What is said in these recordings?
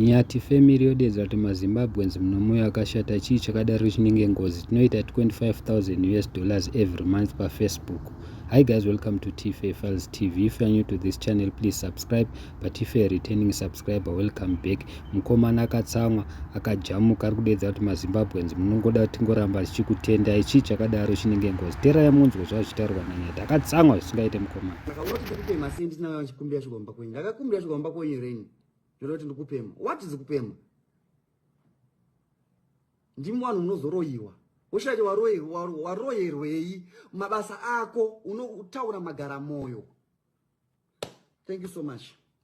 Nyati family yodeedza kuti maZimbabweans munomoyo akashata chii chakadaro chinenge ngozi tinoita 25000 us dollars every month pafacebook. Hi guys, welcome to TFA Files TV. If you are new to this channel, please subscribe. But if you are returning subscriber, welcome back. Mukomana akatsamwa akajamuka ari kudeedza kuti maZimbabweans munongoda tingoramba tichikutendai chii chakadaro chinenge ngozi. Teerai munzwe zvazvitaurwa naNyati. Akatsamwa zvisingaite mukomana. Saka unoti ndikupema sei ndisina vachikumbira chikomba kwenyu? Ndakakumbira chikomba kwenyu reni. Ndinoda kuti ndikupema. What is kupema? Ndimi vanhu munozoroyiwa. Woshaya waroyerwei mabasa ako unotaura magara moyo. Thank you so much.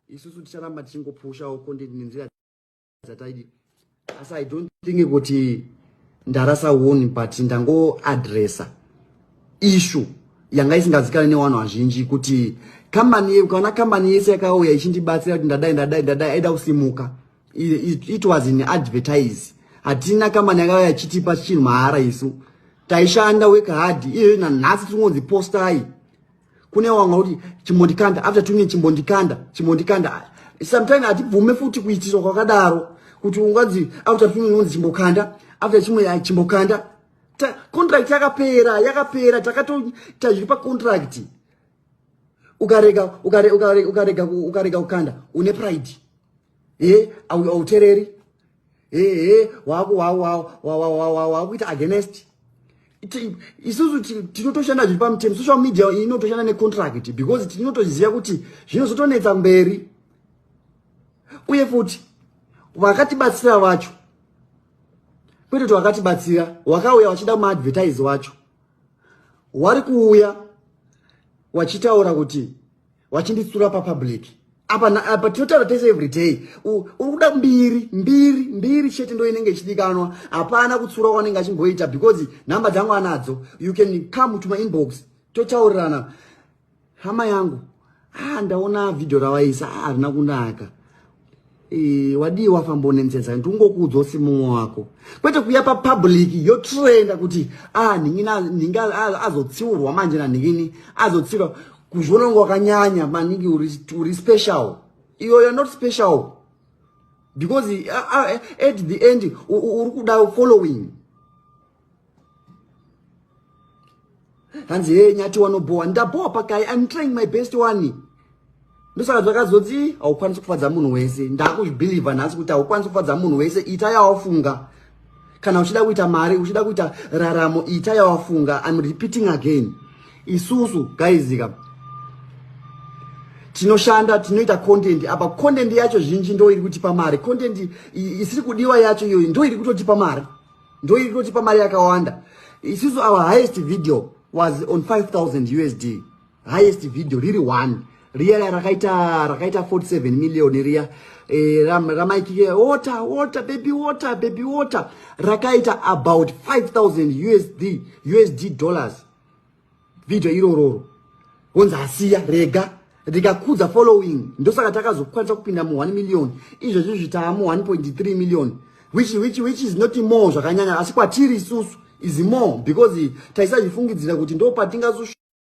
Isusu ticharamba tichingopushawo content nenzira dzataidi. Asi I don't think kuti ndarasa one but ndangoadressa issue yanga isingazikani nevanhu vazhinji kuti kambani kana kambani yese yakauya ichindibatsira kuti ndadai ndadai ndadai aida kusimuka. It was in advertise. Hatina kambani yakauya ichitipa chinhu mahara, isu taishanda work hard. Iyoyo nanhasi tinonzi postai kune wanga kuti chimbondikanda after 2 minutes, chimbondikanda, chimbondikanda. Sometimes hatibvume futi kuitiswa kwakadaro kuti unganzi after 2 minutes unzi chimbokanda, after chimwe chimbokanda. Contract yakapera, yakapera, takatoita zviri pacontract. Ukarega ukarega ukarega kukanda, une pride e autereri ehe, wakuita against. Isusu tinotoshanda zviri pamutemo. Social media inotoshanda necontract because tinotoziva kuti zvinozotonetsa mberi. Uye futi vakatibatsira vacho, kwete kuti vakatibatsira, wakauya vachida maadvertise wacho, wari kuuya wachitaura kuti wachinditsura papublic apa. Apa tinotaura tese everyday. Uri kuda mbiri, mbiri, mbiri chete ndo inenge ichidikanwa. Hapana kutsura wanenge achimboita because nhamba dzangu anadzo. You can come to my inbox, totaurirana. Hama yangu, ah, ndaona vhidhio rawaisa, ah, harina kunaka. E, wadii wafamba unenzedza ndingokuudza usi mumwe wako, kwete kuya papublic yotrenda kuti ah, nhingi azotsiurwa manje nanhingini azotsiurwa. Kuzviona unge wakanyanya maningi, uri special. Iyo, you're not special because at the end uri kuda following. Hanzi he, Nyati wanobhowa. Ndabhowa pakai? I'm trying my best one. Ndosaka zvakazoti haukwanisi kufadza munhu wese. Ndakuzvibhilivha nhasi kuti haukwanisi kufadza munhu wese. Ita yawafunga. Kana uchida kuita mari, uchida kuita raramo, ita yawafunga. I'm repeating again, isusu guys ka tinoshanda, tinoita content. Apa content yacho zhinji ndo iri kutipa mari. Content isiri kudiwa yacho iyoyo ndo iri kutotipa mari, ndo iri kutotipa mari yakawanda. Isusu our highest video was on 5000 USD. Highest video riri one riya rakaita 47 million riya, e, ramaikike water, water baby, water baby, water, rakaita about 5000 USD dollars video irororo. Wonzi asiya rega rikakudza following. Ndosaka takazokwanisa kupinda mu1 million. Izvozvi zvitaamu 1.3 million, which is not more zvakanyanya, asi kwatiri isusu is more because taisazvifungidzira kuti ndo patingazosvika.